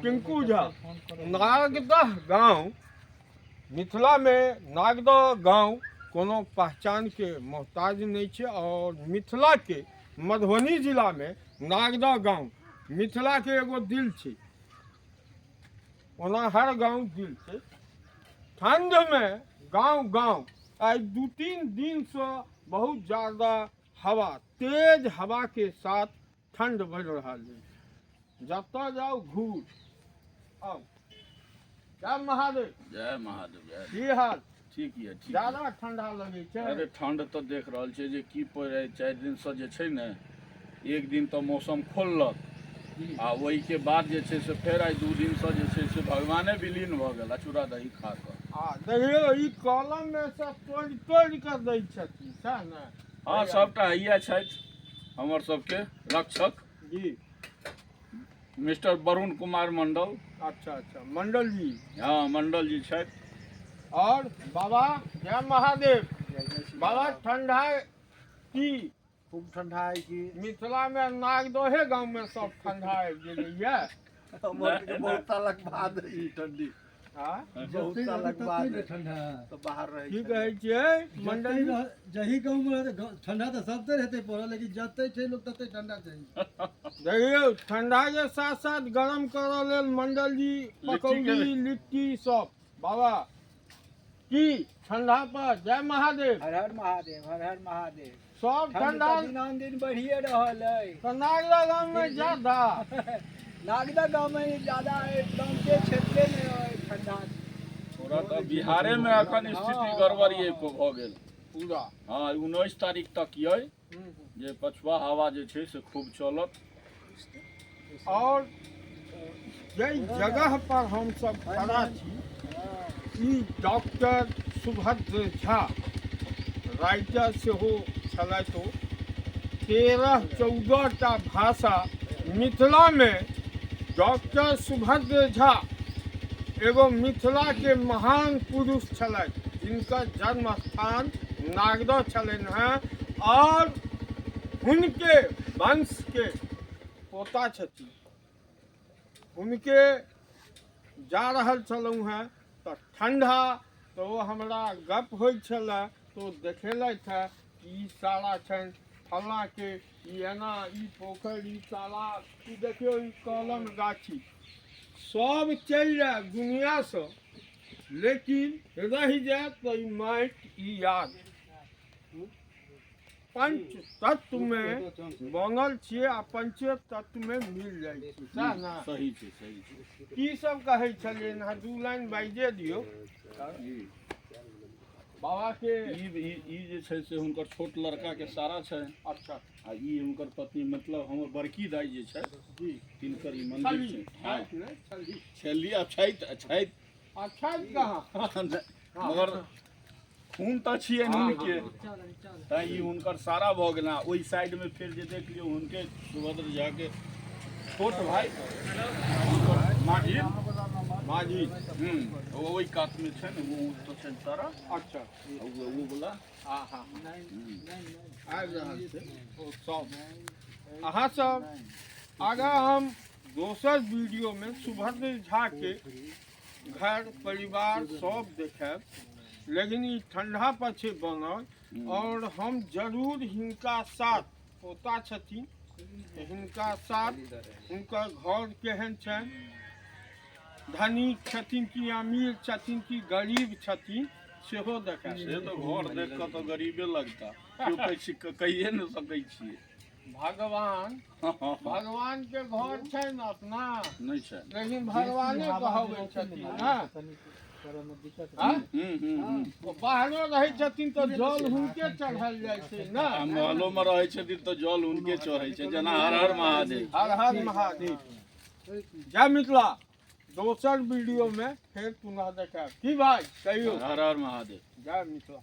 टिंकू झा। नागदह गांव मिथिला में नागदह गांव कोनो पहचान के मोहताज नहीं छै और मिथिला के मधुबनी जिला में नागदह गांव मिथिला के एगो दिल छै। ओना हर गांव दिल छै। ठंड में गांव गांव आइ 2-3 दिन से बहुत ज्यादा हवा, तेज हवा के साथ ठंड बढ़ि रहल अछि। जतऽ जाउ घूर। आउ, जय महादेव। जय महादेव। जय। की हाल? ठीक यऽ, ठीक। ज्यादा ठंडा लगै छै? अरे ठंड तऽ देख रहल छियै जे की पड़ै। 4 दिनसँ जे छै ने, एक दिन तऽ मौसम खोललक आ ओहिके बाद जे छै से फेर आइ 2 दिनसँ जे छै से भगवाने विलीन भऽ गेल चूड़ा दही खा कऽ। आ देखियौ, ई कलम मे से तोड़ि तोड़ि कऽ दै छथिन, सएह ने? हँ, सबटा हैया छथि हमर सबके रक्षक जी मिस्टर वरुण कुमार मंडल। अच्छा अच्छा, मंडल जी। हँ, मंडल जी छथि। और बाबा, जय महादेव बाबा। ठंडा की? खूब ठंडा है की। मिथिला में नागदहे गांव में सब ठंडा आबि गेलैया। हमर के बहुत सालक बाद ई ठंडी। हाँ? बहुत सालक बाद ठंडा तऽ बाहर रहै। की कहै छियै मंडल जी? जही गाँव में रहतै, ठंडा तऽ सबते रहतै पड़ल, लेकिन जते छै लोक तते ठंडा छै। देखियौ, ठंडा के साथ साथ गरम करऽ लेल मंडल जी पकौड़ी लिट्टी सब। बाबा, की ठंडा पर? जय महादेव। हर हर महादेव, हर हर महादेव। सब ठंड ठंडा तऽ दिनानुदिन बढ़िए रहल अइ। तऽ नागदा गाँव में ज्यादा? नागदा गाँव में ज्यादा अइ, प्रान्तीय क्षेत्रे में अइ ठंडा। थोड़ा तऽ बिहारे मे अखन स्थिति गड़बड़ ये भऽ गेल पूरा। हँ, 19 तारीख तक ये जे पछुआ हवा जे छै से खूब चलत। और जाहि जगह पर हम सब खड़ा छी, ई डॉक्टर सुभद्र झा राइटर सेहो छलथि। ओ 13-14 टा भाषा मिथिला में डॉक्टर सुभद्र झा एगो मिथिला के महान पुरुष छलथि, जिनकर जन्म स्थान नागदह छलनि हेँ और हुनके वंश के पोता छथिन। हुनके जा रहल छलहुँ हेँ तऽ ठंडा तऽ ओ हमरा गप होइ छलए तऽ ओ देखेलथि हेँ कि ई सारा छनि फल्लाँके, ई एना, ई पोखरि, ई तालाब, ई देखियौ, ई कलम गाछी सब चलि जायत दुनिआसँ, लेकिन रहि जायत तऽ ई माटि, ई याद। पंच तत्व में बनल छियै आ पंचे तत्व में मिल जाइ छी, सएह ने? सही छै, सही छै। की सब कहै छलियै अहाँ? 2 लाइन बाइजे दियौ बाबा के। ई ई जे छै से हुनकर छोट लड़का के सारा छै। अच्छा। आ ई हुनकर पत्नी, मतलब हमर बड़की दाई जे छै जी, तिनकर ई मंदिर छली छै। हँ। छथि ने? छली। छली आ छथि, छथि। आ छथि कहाँ? मगर खून तऽ छियै हुनके, तैं ई हुनकर सारा भऽ गेल। ओहि साइड में फेर जे देख लियौ, हुनके सुभद्र झा के छोट भाई माझी। माझी। ओ ओहि कात में छै ने, ओ तऽ छै सारा। अच्छा। ओ ओ वाला। हाँ हाँ, आबि रहल छै ओ सब। अहाँ सब आगाँ हम दोसर वीडियो में सुभद्र झा के घर परिवार सब देखायब, लेकिन ई ठंडा पर छै बनल और हम जरूर हिनका साथ, पोता छथिन, हिनका साथ हुनकर घर केहन छनि, धनिक छथिन कि अमीर छथिन कि गरीब छथिन, सेहो देखायब। से तऽ घर देख कऽ तऽ गरीबे लगता, केओ कहै छी, कहिए नहि सकै छियै। भगवान, भगवान के घर छै ने अपना? नहि छै। लेकिन भगवाने कहबै छथिन ने। हाँ? हूँ हूँ हूँ ओ बाहरो रहै छथिन तऽ जल हुनके चढ़ायल जाइ छै ने। आ महलो मे रहै छथिन तऽ जल हुनके चढ़ै छै, जेना हर हर महादेव। हर हर महादेव। जय मिथिला। दोसर वीडियो में फेर पुनः देखायब। की भाई, कहियौ। हर हर महादेव। जय मिथिला।